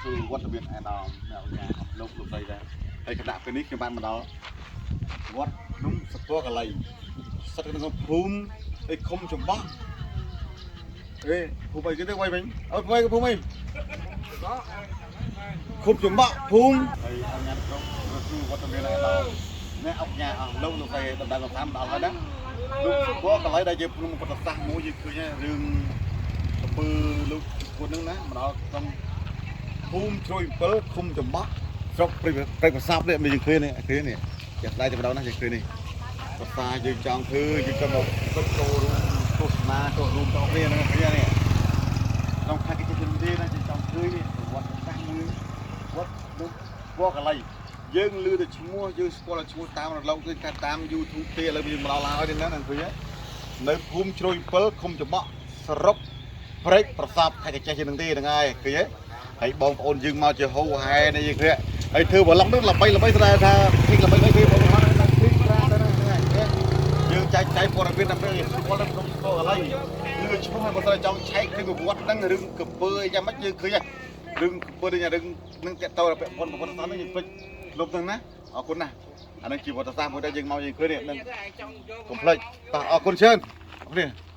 គឺវត្តមានឯកឧត្តមអ្នកឧកញ៉ាលោកលោកស្រីដែរហើយខណៈពេលនេះខ្ញុំបានមកដល់វត្តភ្នំសកលកលៃស្ថិតក្នុងភូមិឯឃុំចំបក់អេភូមិអីគេទៅវៃវិញអត់វៃភូមិអីឃុំចំបក់ភូមិហើយអង្គការក្រុមគឺវត្តមានឯកឧត្តមអ្នកឧកញ៉ាអស់លោកលោកស្រីដណ្ដើមតាមដល់ហើយណាលោកសកលកលៃដែលជាភ្នំពុទ្ធសាសន៍មួយយើងឃើញរឿងកពើលោកគុណនឹងណាមកដល់ក្នុង ភូមិជ្រោយ7ឃុំចំបក់ស្រុកព្រៃព្រៃប្រសាប់នេះមានយើងឃើញនេះឃើញនេះចាក់ស្ដាយតែម្ដងណាយើងឃើញនេះប្រសាយើងចង់ធ្វើយើងចង់មកទៅចូលរួមទស្សនាចូលរួមទាំងគ្នាហ្នឹងឃើញនេះក្នុងខេត្តកិច្ចជំនាញណាយើងចង់ឃើញនេះវត្តសាស្ត្រមួយវត្តនោះវត្តកលៃយើងឮតែឈ្មោះយើងស្គាល់តែឈ្មោះតាមរលកគឺថាតាម YouTube ទេឥឡូវយើងមកដល់ហើយនេះណាឃើញនៅភូមិជ្រោយ7ឃុំចំបក់ស្រុកព្រែកប្រសាប់ខេត្តកញ្ចេះជាងនឹងទេហ្នឹងហើយឃើញទេ ហើយបងប្អូនយើងមកជាហូហែនេះយើងឃើញហើយធ្វើបឡុកនេះល្បីល្បីស្ដាយថាធីល្បីល្បីគេបងប្អូនហ្នឹងធីប្រាទៅហ្នឹងហើយយើងចែកចែកព័ត៌មានដើម្បីឲ្យស្គាល់ដល់ក្នុងស្គាល់កន្លែងគឺឈ្មោះឲ្យបើស្រីចង់ឆែកគឺប្រវត្តិហ្នឹងរឿងកពើអីយ៉ាងម៉េចយើងឃើញរឿងកពើនេះរឿងនឹងតេតតពាក់ព័ន្ធប្រវត្តិសាស្ត្រហ្នឹងយើងពេចលុបហ្នឹងណាអរគុណណាស់អានេះជាប្រវត្តិសាស្ត្រមួយដែលយើងមកយើងឃើញនេះនឹងកុំភ្លេចតោះអរគុណច្រើនអរគុណ។